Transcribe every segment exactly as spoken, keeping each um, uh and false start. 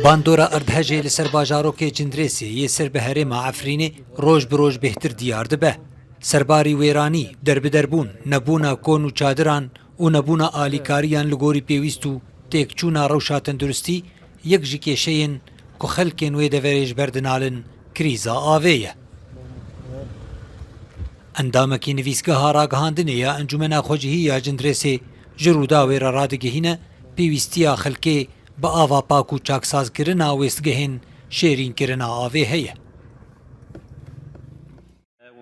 Bandora erdhejê li ser bajarokê Cindirêsê yê ser bi herêma Efrînê roj bi roj bêhtir diyar dibe. Serbarî wêranî, derbiderbûn, nebûna kon û çadiran û nebûna alîkariyan li gorî pêwîst û têkçûna rewşa tenduristî yek ji kêşeyên ku xelkên wê deverê ji ber dinalin krîza avê ye. Endamekî nivîsgeha ragihandinê ya Encûmena Xwecihî ya Cindirêsê ji Rûdawê re radigihîne pêwîstiya xelkê bi ava pak û çaksazkirina wêstgehên şêrînkirina avê heye.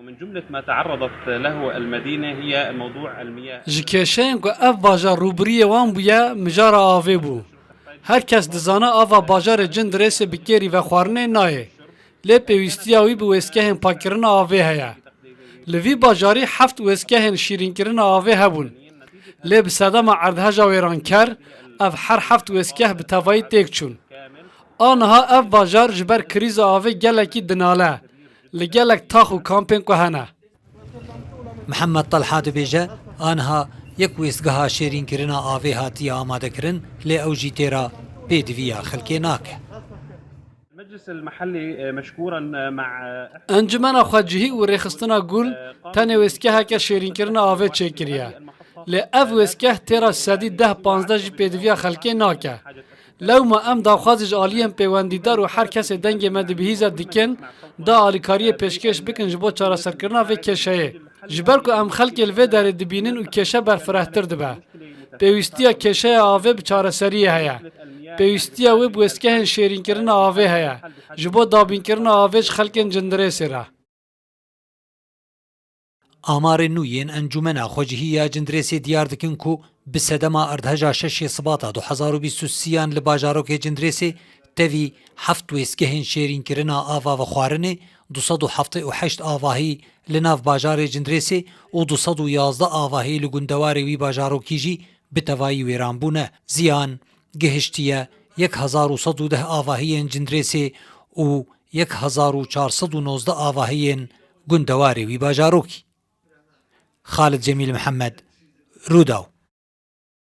ومن جملة ما تعرضت له المدينة هي موضوع المياه. Ji kêşeyên ku ev bajar rûbiriyê wan bûye, mijara avê bû. Her kes dizane ava bajarê Cindirêsê bi kêrî vexwarinê nayê. Lê pêwîstiya wî bi wêstgehên pakkirina avê heye. Li vî bajarî heft wêstgehên şîrînkirina avê hebûn. Lê bi sedema erdheja wêranker, ev her heft wêstgeh bi tevayî têk çûn. Aniha ev bajar ji ber krîza avê gelekî dinale. Li gelek tax û kampên ku hene. Mihemed Talha dibêje, aniha yek wêstgeha şêrînkirina avê hatiye amadekirin, lê ew jî têra pêdiviya xelkê nake. المجلس المحلي مشكورا مع Encumena Xwecihî û Rêxistina Gul tenê wêstgeheke şêrînkirina avê çêkiriye. Lê ev wêstgeh têra sedî deh panzdeh jî pêdiviya xelkê nake. Lewma em daxwazê ji aliyên pêwendîdar û her kesê dengê me dibihîze dikin, da alîkariyê pêşkêş bikin ji bo çareserkirina vê kêşeyê. Ji ber ku em xelkê li vê derê dibînin û kêşe berfirehtir dibe. Pêwîstiya kêşeya avê bi çareseriyê heye. Pêwîstiya wê bi wêstgehên şêrînkirina avê heye. Ji bo dabînkirina avê ji xelkên Cindirêsê re. Amarên nû yên Encûmena Xwecihî ya Cindirêsê diyar dikin ku bi sedema erdheja şeşê Sibata du hezar û bîst û sêyan li bajarokê Cindirêsê tevî heft wêstgehên şêrînkirina ava vexwarinê, du sed û heftê û heşt avahî li nav bajarê Cindirêsê û du sed û yazdeh avahî li gundewarê wî bajarokî jî bi tevayî wêran bûne. Ziyan gihiştiye yek hezar û sed û deh avahiyên Cindirêsê û yek hezar û çar sed û nozdeh avahiyên gundewarê wî bajarokî. Xalid Cemîl Mihemed, Rûdaw.